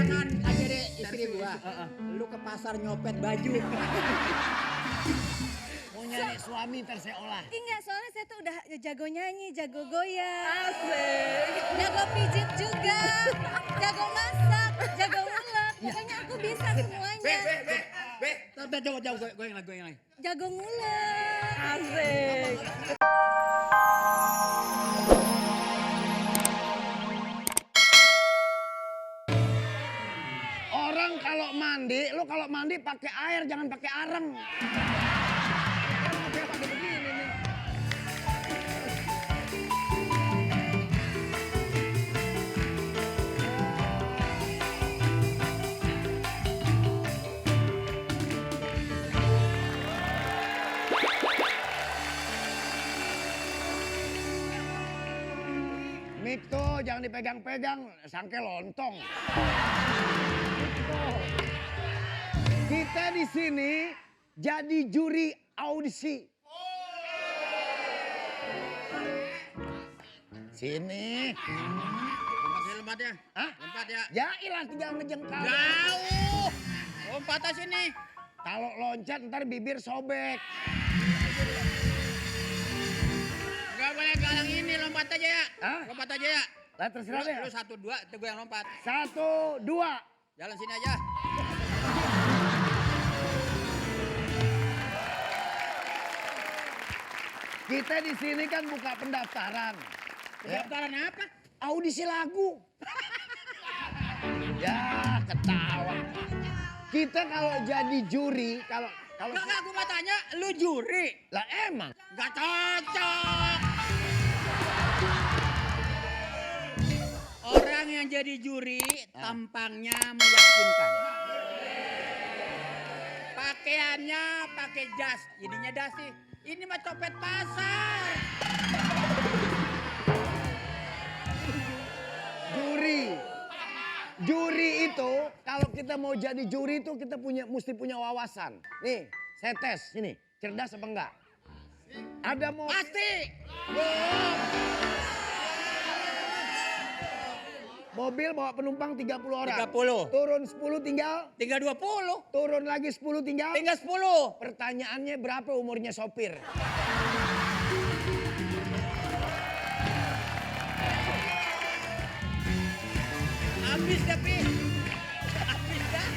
Jangan ajarin istri gua. Lu ke pasar nyopet baju. Mau nyari suami ntar saya olah. Enggak, soalnya saya tuh udah jago nyanyi, jago goyang. Asik. Jago pijit juga, jago masak, jago ngulek. Pokoknya aku bisa semuanya. Coba goyang lagi. Jago ngulek. Asik. Orang kalau mandi, lu kalau mandi pakai air jangan pakai areng. Pakai begini nih. Mik tuh jangan dipegang-pegang, sangke lontong. Kita di sini jadi juri audisi. Sini. Lompat ya. Hah? Lompat ya. Ya ilah tinggal ngejengkal. Jauh. Lompat aja sini. Kalau loncat ntar bibir sobek. Gak boleh galang ini, lompat aja ya. Hah? Lompat aja ya. Lah terserah deh. Lu 1, 2, itu gue yang lompat. 1, 2. Jalan sini aja. Kita di sini kan buka pendaftaran. Pendaftaran apa? Audisi lagu. Ya ketawa. Kita kalau jadi juri, kalau Enggak, gue mau tanya, lu juri? lah emang. Gak cocok. Orang yang jadi juri tampangnya meyakinkan. Pakaiannya pakai jas, jadinya dasi. Ini mah copet pasar. Juri itu kalau kita mau jadi juri itu kita mesti punya wawasan. Nih, saya tes ini, cerdas apa enggak? Ada mau Pasti. mobil bawa penumpang 30 orang. 30. Turun 10 tinggal. Tinggal 20. Turun lagi 10 tinggal. Tinggal 10. Pertanyaannya berapa umurnya sopir? Habis tapi. Habis dah.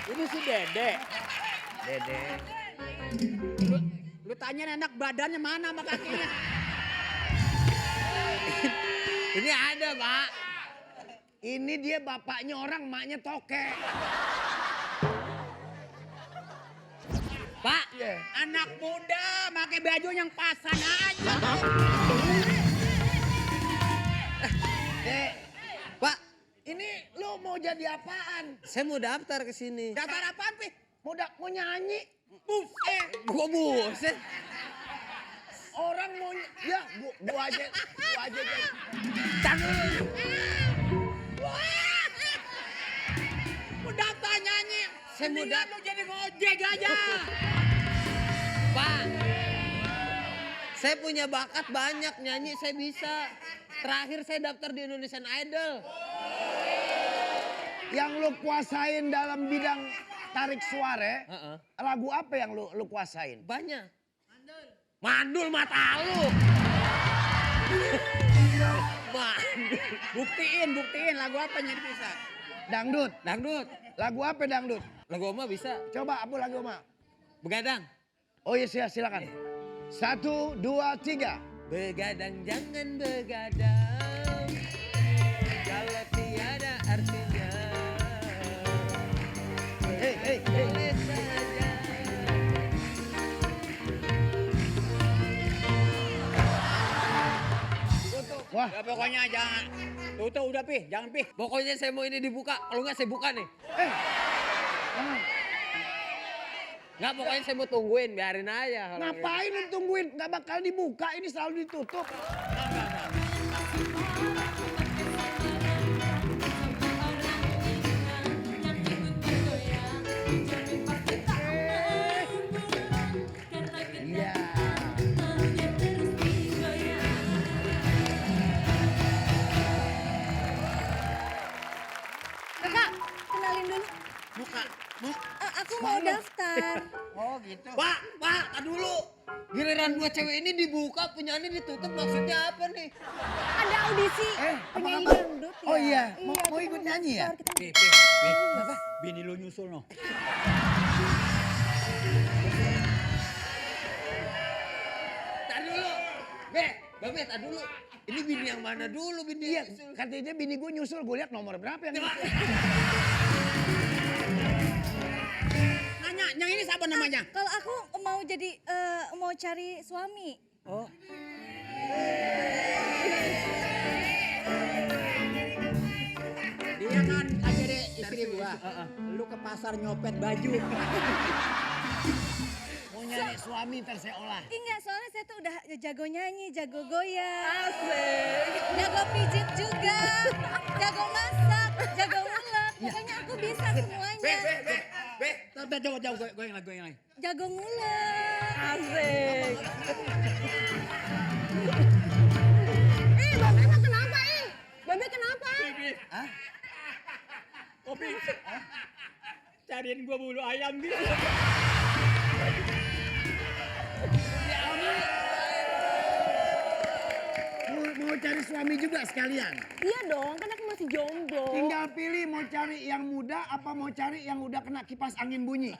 Ini si Dede. Dede. Lu tanya anak badannya mana sama kakinya. Ini ada, Pak. Ini dia bapaknya orang, emaknya tokek. Pak, Iya. anak muda pakai baju yang pasan aja. Dek, Pak, ini lu mau jadi apaan? Saya mau daftar ke sini. Daftar apaan, Pi? Mau nyanyi? Buset. Gua buset. Orang mau ya gua aja deh. Jangan. Mau daftar nyanyi. Saya mau Mendingan lu jadi ngojek aja. Pak, saya punya bakat banyak nyanyi, saya bisa. Terakhir saya daftar di Indonesian Idol. Yang lu kuasain dalam bidang tarik suara, Heeh. lagu apa yang lu kuasain? Banyak. Mandul mata lu. Mandul. Buktiin lagu apa yang bisa. Dangdut. Dangdut. Lagu apa dangdut? Lagu Oma bisa. Coba apa lagu mah? Begadang. Oh iya silakan. 1, 2, 3. Begadang jangan begadang. Kalau tiada artinya. Hey. Boleh saja. Wah, Ya pokoknya jangan. Tuh udah, Pi. Jangan, Pi. Pokoknya saya mau ini dibuka. Kalau nggak saya buka nih. jangan. Nggak, pokoknya saya mau tungguin. Biarin aja. kalau Ngapain lu tungguin? Gak bakal dibuka, ini selalu ditutup. Iya. Oh gitu. Pak, tak dulu. Giliran dua cewek ini dibuka, penyanyi ditutup, maksudnya apa nih? Ada audisi penyanyi apa? dangdut ya. Oh iya, mau kita ikut mau nyanyi ya? daftar, kita- Apa? Bini lu nyusul no. Tak dulu. Babe, tak dulu. Ini bini yang mana dulu, bini Iya, yang nyusul? katanya bini gue nyusul, gue lihat nomor berapa yang Nanya, yang ini siapa namanya? Kalau aku mau jadi mau cari suami. Oh. Dia kan aja deh istri gua. Lu ke pasar nyopet baju. mau nyari suami ntar saya olah. Enggak, soalnya saya tuh udah jago nyanyi, jago goyang. Asik. Jago pijit juga. Jago masak, jago ngulek. Pokoknya aku bisa semuanya. Coba gue yang lagi. Jago ngulek. Asik. Babe mah kenapa Babe kenapa? Hah? Kopi. Cariin gua bulu ayam gitu. Mau cari suami juga sekalian. Iya dong, kan aku masih jomblo. Tinggal pilih mau cari yang muda apa mau cari yang udah kena kipas angin bunyi.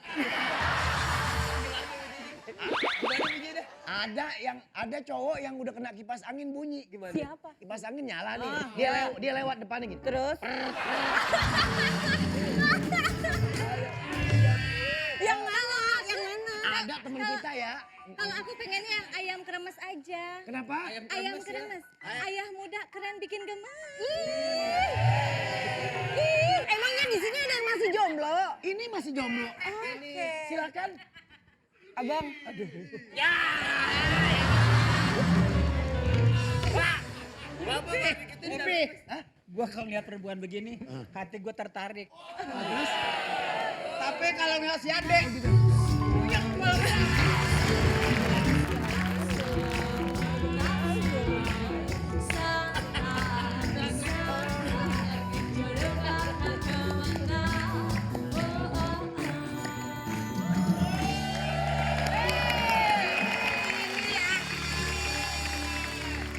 Ada cowok yang udah kena kipas angin bunyi. Gimana? Siapa? Kipas angin nyala nih. Dia lewat depannya gitu. Terus? Yang mana? Yang mana? Ada temen kita ya. Kalau aku pengennya yang ayam kremes aja. Kenapa? Ayam kremes. Ayah muda keren bikin gemas. Emangnya di sini ada yang masih jomblo? Ini masih jomblo. Oke. Silakan. Abang. Aduh. Kopi. Gua kalau lihat perempuan begini, hati gua tertarik. Terus? Tapi kalau ngeliat si Ade,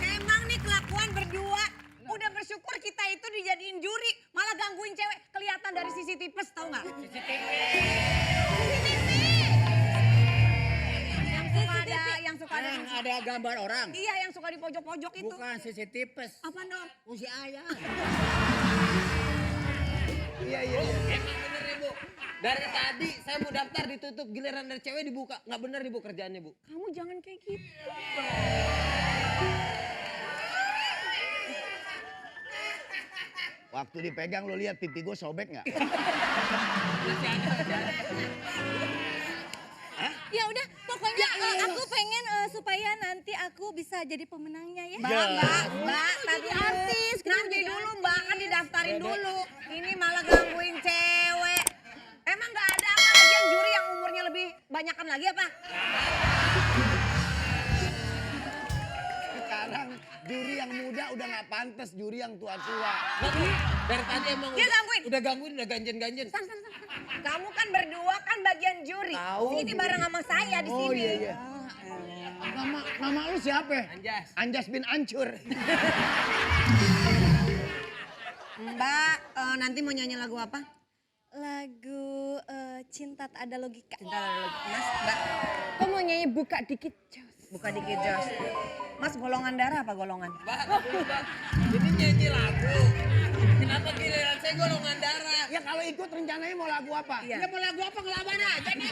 Emang nih kelakuan berdua. Udah bersyukur kita itu dijadiin juri. Malah gangguin cewek. Kelihatan dari CCTV, tau gak? CCTV. Yang suka ada. yang ada gambar orang. Iya, yang suka di pojok-pojok itu. Bukan CCTV. Apa dong? Usi ayam. Iya. Emang bener ya, Bu? Dari tadi saya mau daftar ditutup, giliran dari cewek dibuka. Nggak bener nih, Bu, kerjaannya, Bu. Kamu jangan kayak gitu. Waktu dipegang lo lihat pipi gue sobek nggak? Ya udah, pokoknya aku pengen supaya nanti aku bisa jadi pemenangnya ya. Mbak, tadi artis. Nanti dulu Mbak, kan didaftarin dulu. Ini malah gangguin cewek. Emang gak ada apa lagi yang juri yang umurnya lebih banyakan lagi apa? Sekarang juri yang muda udah nggak pantas, juri yang tua-tua. Dari tadi emang Dia gangguin. udah gangguin, udah ganjen-ganjen. San. Kamu kan berdua kan bagian juri. Tahu. Sini bareng sama saya di Oh sini. iya. Nama lu siapa? Anjas. Anjas bin Ancur. Mbak, nanti mau nyanyi lagu apa? Lagu Cinta Tak Ada Logika. Cinta ada lagu. Mas, Mbak, Kok mau nyanyi buka dikit Jos? buka dikit Jos. Mas, golongan darah apa golongan? Mbak, ini nyanyi lagu. Kenapa giliran saya golongan darah? Ya kalau ikut rencananya mau lagu apa? Iya. Dia mau lagu apa ngelawan aja nih.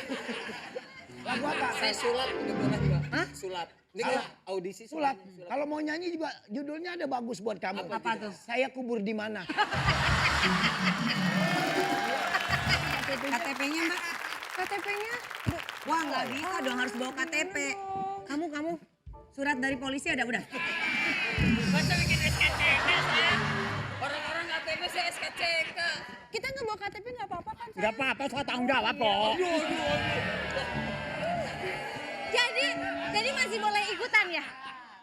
Lagu apa? Saya sulap juga boleh, Mbak. Hah? Sulap. Ini Salah. kan audisi Sulap. Kalau mau nyanyi juga judulnya ada bagus buat kamu. Apa tuh? Saya kubur di mana? KTP-nya Mbak? KTP-nya? Wah nggak bisa dong, harus bawa KTP. Kamu, surat dari polisi ada udah? Masa bikin SKCK saya? Orang-orang KTP saya SKCK. Kita nggak bawa KTP nggak apa-apa kan? Gak apa-apa, saya tanggung jawab kok. Jadi masih boleh ikutan ya?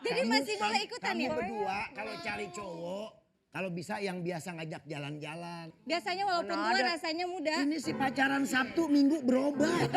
Jadi masih boleh ikutan Kamu ya? berdua kalau cari cowok Kalau bisa yang biasa ngajak jalan-jalan. Biasanya walaupun tua rasanya muda. Ini sih pacaran Sabtu Minggu berobat.